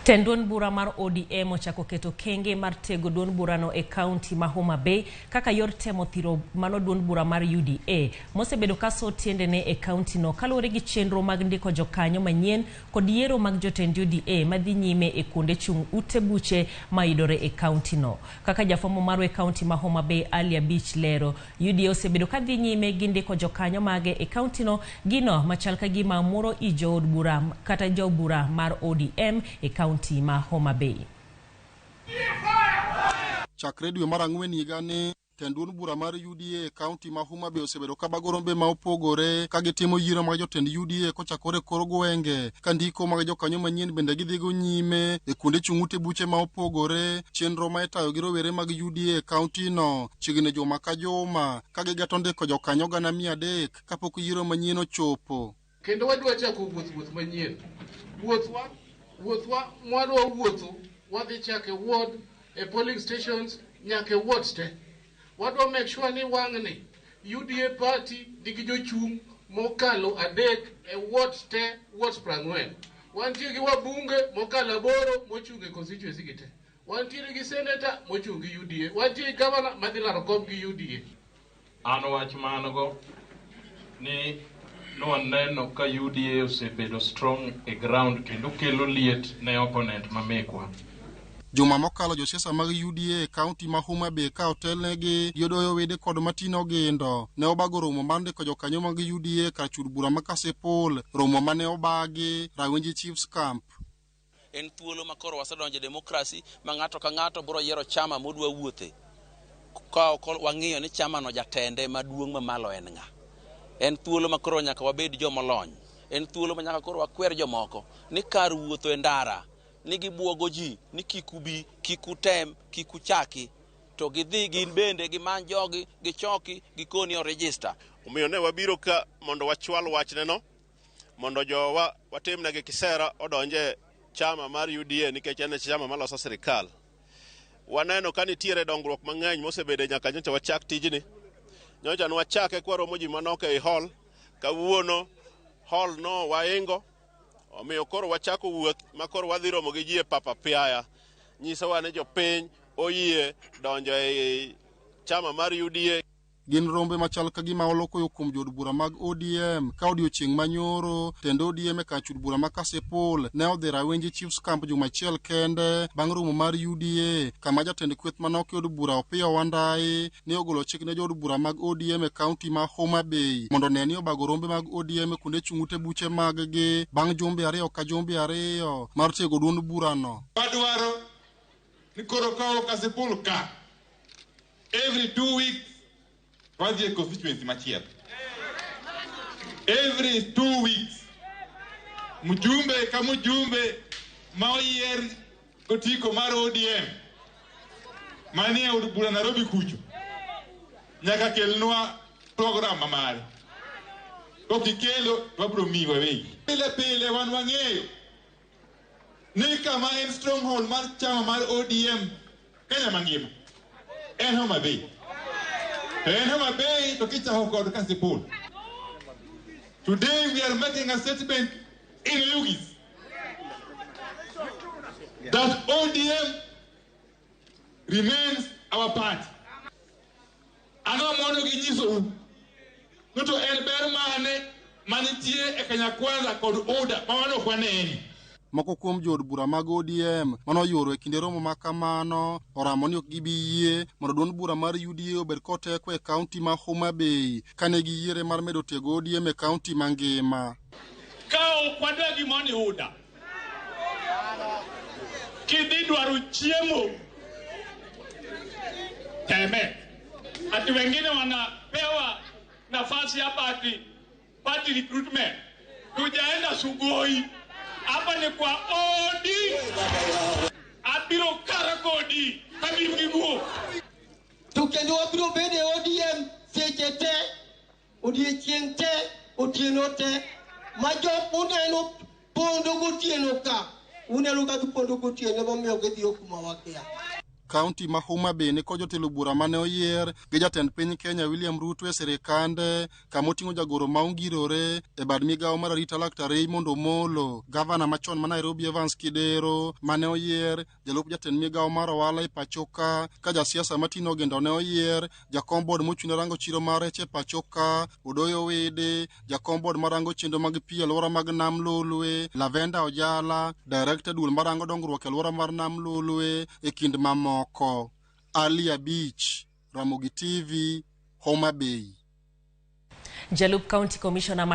Tend duond bura mar ODM ochako keto kenge mar tego duond burano e kaunti ma Homa Bay kaka yor temo thiro mano duond bura mar UDA mosebedo ka so tiendene e kaunti no kaluwore gi chenro mag ndiko jokanyo manyien kod yiero mag jotend UDA madhi nyime e kuonde chung' ute buche mayudore e kaunti no. Kaka jafwambo marwa e kaunti ma Homa Bay Ali Abich lero, UDA osebedo ka dhi nyime gi ndiko jokanyo mage e kaunti no, gino machal ka gima muro i jood bura kata jobura mar ODM e kaunti ma Homa Bay. Chakre dwe mar ang'wen higani, tend duond bura mar UDA e kaunti ma Homa Bay osebedo ka bago rombe ma opogore ka gitimo yiero mag jotend UDA kochakore e kor gwenge, ka ndiko mag jokanyo manyien bende gidhigo nyime e kuonde chung' ute buche ma opogore. Chenro ma itayo gi rowere mag UDA e kaunti no chiegni juma ka juma ka gigeto ndiko jokanyo 300,000 kapok yiero manyien ochopo. Kendo wadwa chako wuoth wuoth manyien. Wuothwa, wuothwa mwadwa wuotho, wadhi chako e ward, e polling stations, nyaka e wards te. Wadwa make sure ni wang'ni UDA party nigi jochung' mokalo 3 e wards te, wards 40. Wantie gi wabunge mokalo 8 mochung' e constituency gi te. Wantiere gi senator mochung' gi UDA. Wantie gi governor madhi laro kom gi UDA. An wach man go ni nwaneno ka UDA osebedo strong e ground kendo kelo liet ne opponent ma mekwa. Juma mokalo josiasa mag UDA e kaunti ma Homa Bay ka otelnegi gi Odoyo Wede kod Martin Ogindo ne obago romo mar ndiko jokanyo mag UDA kar chud bura ma Kasipul, romo mane obagi Rawinji Chiefs Camp. En thuolo ma koro wasedonjo e demokrasi ma ng'ato ka ng'ato biro yiero chama modwa wuothe ka ok wang'iyo ni chamano jatende maduong' mamalo en ng'a. En thuolo ma koro nyaka wabed jomolony. En thuolo ma nyaka koro wakwer jomoko ni kar wuotho e ndara ni gibuogo ji ni kik ubi, kik utem, kik uchaki, to gidhi gin bende gimany jogi, gichoki, gikoni o register. Omiyo ne wabiro ka mondo wachwal wachneno mondo jowa watimnegi kisera odonje chama mar UDA nikech en e chama maloso sirikal. Waneno ka nitiere dongruok mang'eny mosebede nyaka nyocha wachak tijni. Nyocha nwachake kwaromo ji manok ei hall, kawuono hall no waingo, omiyo koro wachako wuoth ma koro wadhi romo gi ji e pap apiaya. Nyisowa ni jopiny oyie donjo ei chama mar UDA. Gin rombe machal ka gima olokoyo kuom jood bura mag ODM ka odiochieng' manyoro tend ODM e kar chud bura ma Kasipul ne odhi Rawinji Chiefs Camp juma achiel kende bang' romo mar UDA kama jatend kweth manok e od bura Opiyo Wandayi ne ogolo chik ne jood bura mag ODM e kaunti ma Homa Bay mondo one ni obago rombe mag ODM e kuonde chung' ute buche mag gi bang' jumbe 2 ka jumbe 2 mar tego duond burano. Wadwaro ni koro kawo Kasipul ka every 2 weeks wadhi e constituency machielo. Every 2 weeks mjumbe ka mjumbe ma oyier otiko mar ODM manie od bura Nairobi kucho nyaka kelnwa program ma mare. Kok ikelo to wabiro miyi wawegi. Pile pile wan wang'eyo ni kama en stronghold mar chama mar ODM Kenya mangima en Homa Bay. To en Homa Bay to kichako kod Kasipul. Today we are making a statement in Oyugis that ODM remains our party. Ang'o mondo ginyisou ni to en ber mane manitie e Kenya Kwanza kod UDA ma wan ok waneni? Moko kuom jood bura mag ODM mane oyuoro e kinde romo ma kamano oramo ni ok gibi yie mondo duond bura mar UDA obed koteko e kaunti ma Homa Bay kane giyiere mar medo tego ODM e kaunti mangima. Ka ok wadwa gimoro ni UDA, kidhi dwaro chiemo teme. Ati wengine wanapewa nafasi hapa ati party recruitment. Tujaenda Sugoi. Hapa ni kwa OD. Abiro kara kodi kabiro gi guok. To kendo wabiro bedo e ODM seche te, odiechieng' te, otieno te. Ma jok uneno pondo gotieno ka, uneno ka gipondo gotieno emomiyo gidhiyo kuma wakia. Kaunti ma Homa Bay ni kod jotelo bura mane oyier gi jatend piny Kenya William Ruto e sirikande kamoting'o jagoro ma ongirore e bad migawo mar arita Laktar Raymond Omolo, gavana machon ma Nairobi Evans Kidero mane oyier, jalup jatend migawo mar ohala e pachoka ka jasiasa Martin Ogendo ne oyier, jakom board mochung' ne rango chiro mar rech e pachoka, Odoyo Wede, jakom board marango chenro mag pi e alwora mag Nam Lolwe, Lavenda Ojala, director duol marango dongruok e alwora mar Nam Lolwe e kind mamoko. Ali Abich, Ramogi TV, Homa Bay. Jalup County Commissioner.